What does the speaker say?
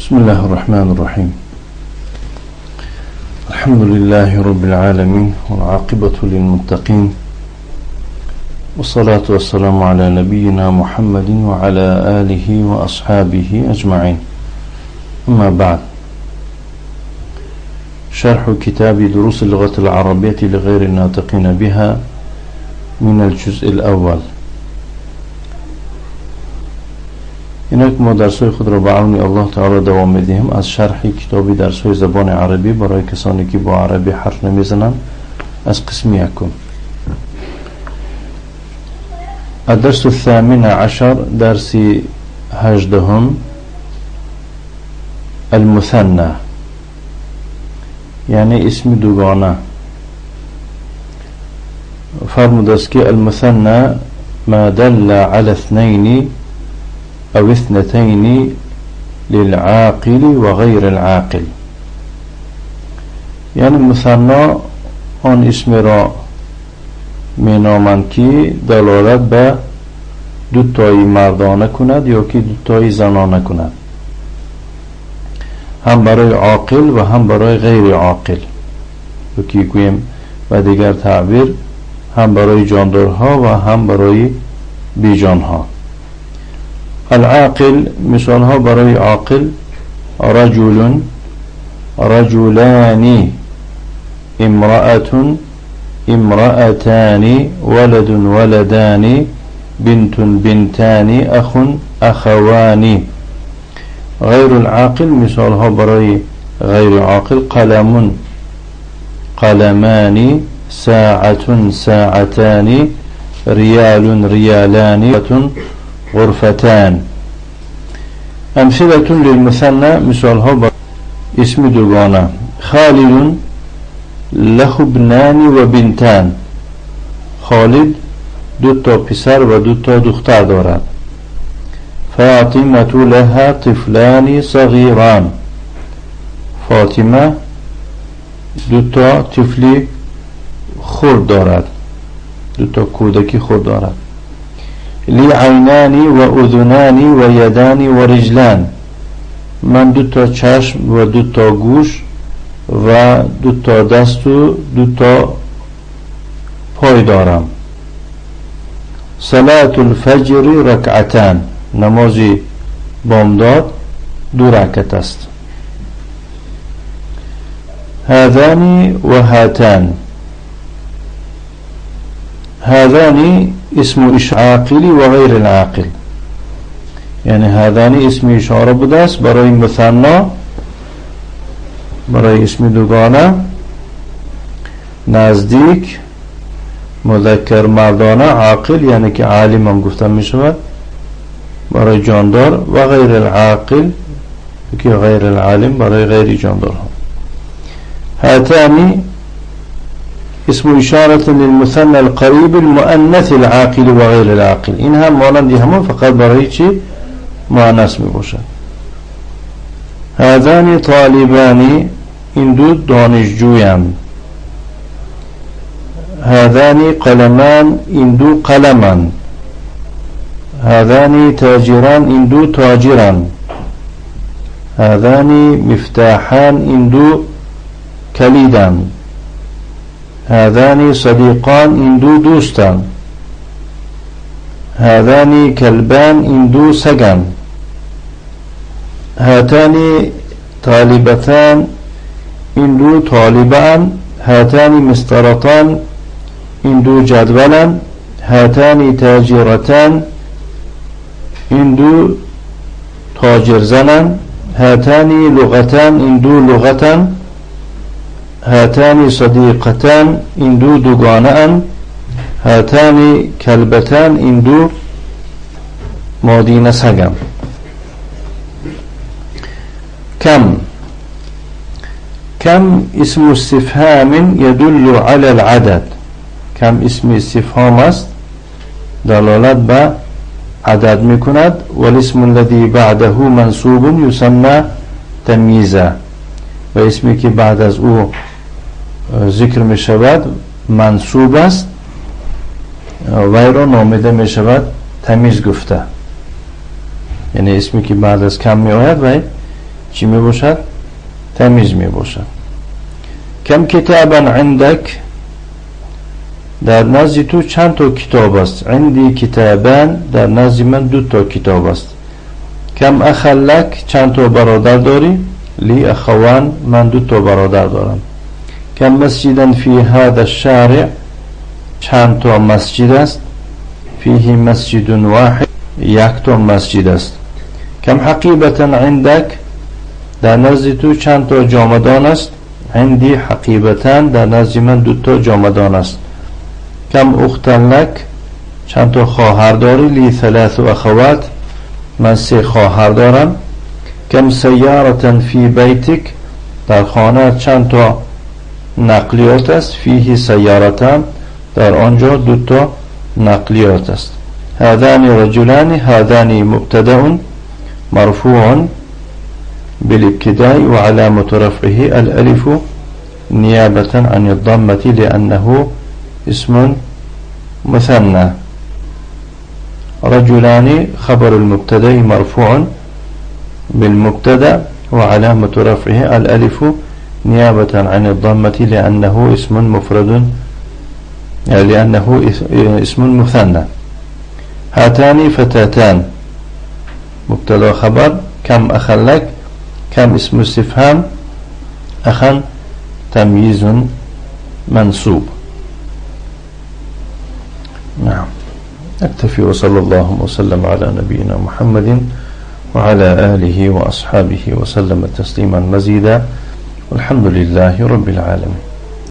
بسم الله الرحمن الرحيم. الحمد لله رب العالمين، والعاقبة للمتقين، والصلاة والسلام على نبينا محمد وعلى آله وأصحابه أجمعين. أما بعد، شرح كتاب دروس اللغة العربية لغير الناطقين بها من الجزء الأول. اینک ما درس‌های خود را به عون الله تعالی دوام می‌دهیم از شرح کتاب درس‌های زبان عربی برای کسانی که با عربی حرف نمی‌زنند از قسم یکم. الدرس الثامن عشر، درس هجدهم، المثنى، یعنی اسم دوگانه. فرمود است که المثنى ما دل على اثنين أو اثنتين للعاقل وغير العاقل. یعنی مثنی آن اسم را می نامند که دلالت به دو تایی مردانه کند یا که دو تایی زنانه کند، هم برای عاقل و هم برای غیر عاقل، و که گوییم و دیگر تعبیر هم برای جاندارها و هم برای بیجانها. العاقل، مثالها برای عاقل: رجل، رجلان، امرأة، امرأتان، ولد، ولدان، بنت، بنتان، أخ، أخوان. غير العاقل، مثالها برای غير عاقل: قلم، قلمان، ساعة، ساعتان، ريال، ريالان، غرفتان. أمثلة للمثنى، مثالها اسم دوگانه: خالد له ابنان و بنتان. خالد دو تا پسر و دو تا دختر دارد. فاطمة لها طفلان صغيران. فاطمه دو تا طفلی خرد دارد، دو تا کودکی خرد دارد. لی عینان و اذنان و یدان و رجلان. من دو تا چشم و دو تا گوش و دو تا دست و دو تا پای دارم. صلاة الفجر رکعتان. نماز بامداد دو رکعت است. هذان و هاتان. هذان اسم عاقل و غیر العاقل، یعنی هذان اسم اشاره بوده است برای مثنا، برای اسم دوگانه، نزدیک، مذکر مردانه، عاقل یعنی که عالم هم گفته می شود برای جاندار، و غیر العاقل که غیر العالم برای غیر جاندارها. هاتان اسم اشاره للمثنى القریب المؤنث العاقل و غیر العاقل. این هم مانند همون، فقط برای چی مؤنث می باشد. هذان طالبان، این دو دانشجویند. هذان قلمان، این دو قلمند. هذان تاجران، این دو تاجران. هذان مفتاحان، این دو کلیدند. هذان صدیقان، این دو دوستان. هذان کلبان، این دو سگن. هاتان طالبتان، این دو طالبان. هاتان مسطرتان، این دو جدولن. هاتان تاجرتان، این دو تاجر زنن. هاتان لغتان، این دو لغتن. هاتان صدیقتان، این دو دوگانه ان. هاتان کلبتان، این دو مادینه سگن. کم، کم اسم استفهام يدل على العدد. کم اسم استفهام است، دلالت به عدد میکند. والاسم الذي بعده منصوب يسمى تمییزا. و اسمی که بعد از او ذکر می شود منصوب است، وی را نامیده می شود تمیز گفته. یعنی اسمی که بعد از کم می آید و چی می باشد؟ تمیز می باشد. كم كتابا عندك؟ در نزد تو چند تا کتاب است؟ عندي كتابان، در نزد من دو تا کتاب است. كم أخا لك؟ چند تا برادر داری؟ لي أخوان، من دو تا برادر دارم. كم مسجدا في هذا الشارع؟ چند تا مسجد است؟ فيه مسجد واحد، یک تا مسجد است. كم حقيبة عندك؟ در نزد تو چند تا جامدان است؟ عندي حقيبتان، در نزد من دو تا جامدان است. كم أختا لك؟ چند تا خواهر داری؟ لي ثلاث أخوات، من سه خواهر دارم. كم سيارة في بيتك؟ در خانه چند تا نقلیات است؟ فيه سيارتان، در آنجا دو تا نقلیات است. هذان رجلان، هذان مبتدأ مرفوع بالابتداء وعلامة رفعه الألف نيابة عن الضمة لأنه اسم مثنى. رجلان خبر المبتدأ مرفوع بالمبتدأ وعلامة رفعه الألف نيابة عن الضمة لأنه اسم مفرد، لأنه اسم مثنى. هاتان فتاتان مبتدأ خبر. كم أخا لك؟ كم اسم استفهام، أخا تمييز منصوب. نعم، أكتفي وصلى الله وسلم على نبينا محمد وعلى آله وأصحابه وسلم تسليما مزيدا، والحمد لله رب العالمين.